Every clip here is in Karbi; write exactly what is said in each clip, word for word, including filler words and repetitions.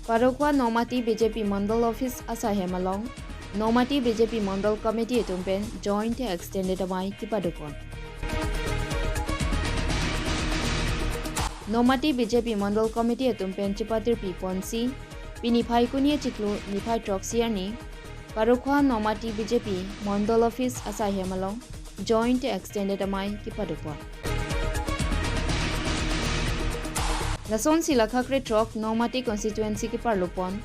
Parokhowa Nomati B J P Mandal Office asaihem along Nomati B J P Mandal Committee atum pen joint extended amei kepadopon. Nomati B J P Mandal Committee atum pen chepatirpi ponsi, pini Phaikuni achiklo niphai throksi arni, Parokhowa Nomati B J P Mandal Office asaihem along joint extended amei kepadopon. Lasonsi lakha krethrok Nomati constituency keparlopon,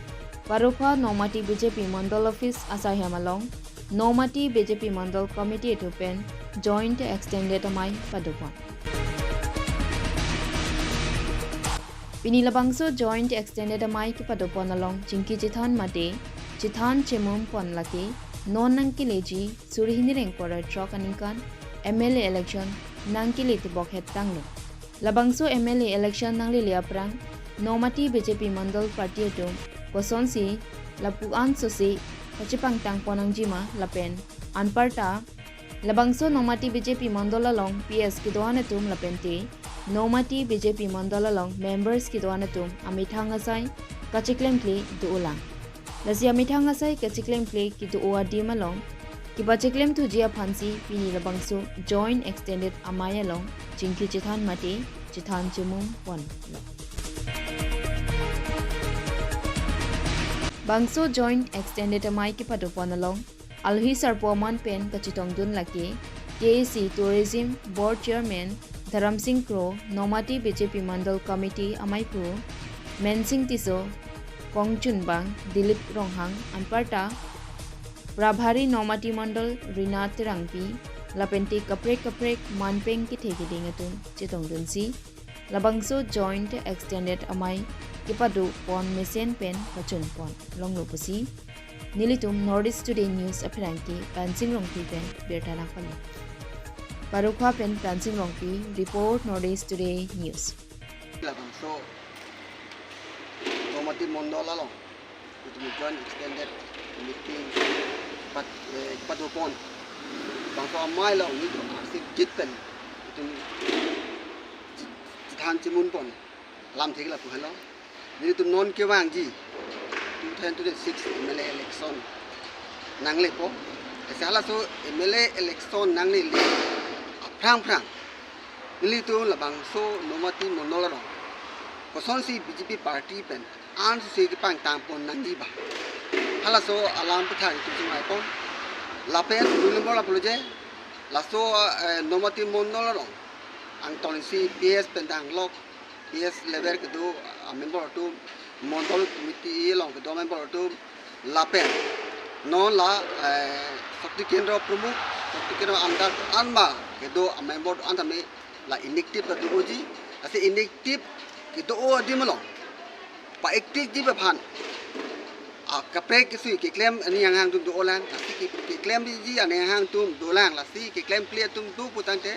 Parokhowa Nomati B J P Mandal Office asaihem along Nomati B J P Mandal Committee atum pen joint extended amei padopon. Pini labangso joint extended amei kepadopon along chingki chethan mate chethan chemum pon lake non nangkeleji suri hini ingkoi ra throk aningkan M L A election nangkele tebok het tanglo. Labangso M L A election nanglele aphrang Nomati B J P Mandal Party atum kosonsi lapu-an sose kachepangtang pon nangjima lapen anparta labangso Nomati B J P Mandal along P S kedo-an atum lapente Nomati B J P Mandal along members kedo-an atum amethang asai kacheklemkle do-olang. Lasi amethang asai kacheklemkle kedo-o adim along kepacheklemthuji aphansi pini labangso joint extended amei along chingki chethan mate chethan chemum ponlo. Bangso joint extended amei kepadopon along alohi sarpo aman pen kachetongdun lake K A C Tourism Board Chairman Dharam Singh Kro, Nomati B J P Mandal Committee ameiphu Mensing Tisso, kongchunbang Dilip Ronghang, anparta Prabhari Nomati Mandal Rina Terangpi, lapente kaprek kaprek manpeng kethe keding atum chetongdunsi labangso joint extended amei kepadopon mesen pen pachunpon longlo pusi nelitum North East Today News apherangke Pansing Rongpi pen birta nangpale. Parokhowa pen Pansing Rongpi report, North East Today News. Labangso Nomati Mandal along itum joint extended meeting pat, eh, padopon. Bangso amei along nelitum arsik jit pen itum chethan chemun pon lamthe ke lapu helo. Nelitum non kevangji two thousand twenty-six M L A election nanglepo. Lasi halaso M L A election nanglele aphrang phrang nelitum labangso Nomati Mandal along kosonsi B J P party pen ansose kepangtang pon nangji ba, halaso alam aputhak itum chingvaipon. Lapen dui nombor lapulo je, laso, eh, Nomati Mandal along angtonsi P S pen danglok, P S level kedo, ah, member atum, Mandal Committee along kedo member atum, lapen non la, eh, Shakti Kendra Pramukh, Shakti Kendra under anma kedo member an tame la inactive ta do-oji, lasi inactive kedo-o adim along pa-active ji aphan, ah, kaprek kesui keklem aning anghang atum do-olang, lasi ke-, keklemji aning anghang atum dolang, lasi keklemkle atum do putangte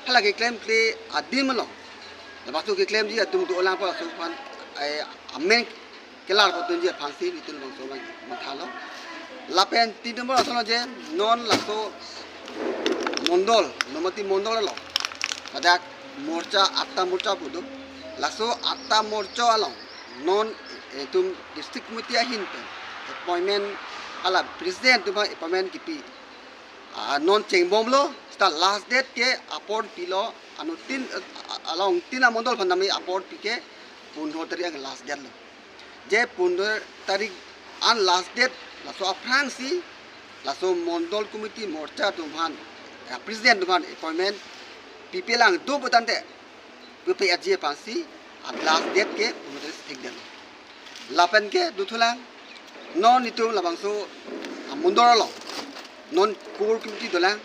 hala keklemkle adim along labangso keklemji atum do-olang pa laso aphan, eh, amen kelar pon dunji aphansi nelitum labangso abang mathalo. Lapen tin nombor asonlo je non laso Mandal, Nomati Mandal along ladak morcha, atta morcha pu do. Laso atta morcha along non itum district committee ahin pen appointment, hala president atum appointment kipi, ah, non chengbomlo, seta last date ke apor pilo, anuttin, ah, along tin amandal aphan tame apor pi ke pondro tarik last date lo. Je pondro tarik an last date, laso aphrangsi laso mandal committee morcha atum aphan, eh, president atum aphan appointment pipelang do putangte, pipe-etji aphansi, ah, last date ke pondro tarik si thik det. Lapen ke dothulang, non itum labangso, ah, mandal along non core committee dolang,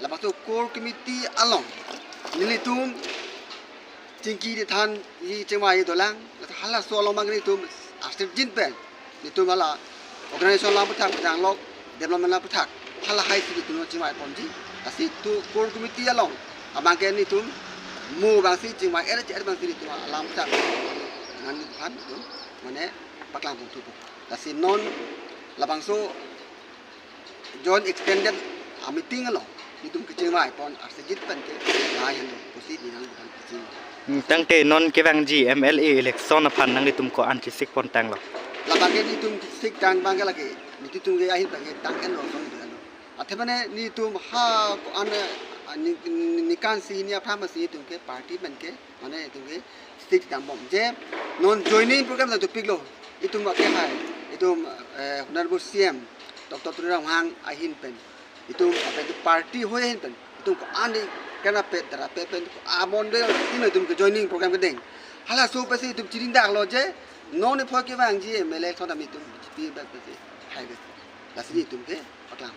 labangso core committee along nelitum chingki chethanji chingvai dolang, halaso along abang nelitum arsik jin pen nelitum hala organization alam aputhak, danglok development alam aputhak, halahai si nelitum chingvai ponji. Lasi tu core committee along abang ke nelitum mo abangsi chingvai er er abangsi nelitum alam aputhak ngan nelitum aphan nelitum mane paklang pon thupo. Lasi non labangso joint extended a meeting along nelitum kechingvai pon arsik jin pen ke lahai henlo pusi neli nangphan keching. Hmm, tangte non kevangji M L A election aphan nanglitum ko-an chesik pon tanglo? Labangke nelitum seat tang abangke lake, nelitum ke ahin abangke tang enlo, song enlo. Athe mane nelitum ha ko-an, eh, ni, ni, nikan si hini aphrang si nelitum ke party pen ke, mane nelitum ke seat tang bom. Je non joining program nangtupiklo. Nelitum ake hai, nelitum, eh, Honorable C M Doctor Tuliram Ronghang ahin pen, nelitum, apa itu, party hoi ahin pen, nelitum ko-an ni kena pet dara pet pen ko amon de, nelitum ke joining program kedeng. Halaso pensi nelitum chiring daklo je, non ni phoi kevangji M L A election nelitum B J P bak pensi hai ke. Lasi nelitum ke paklang.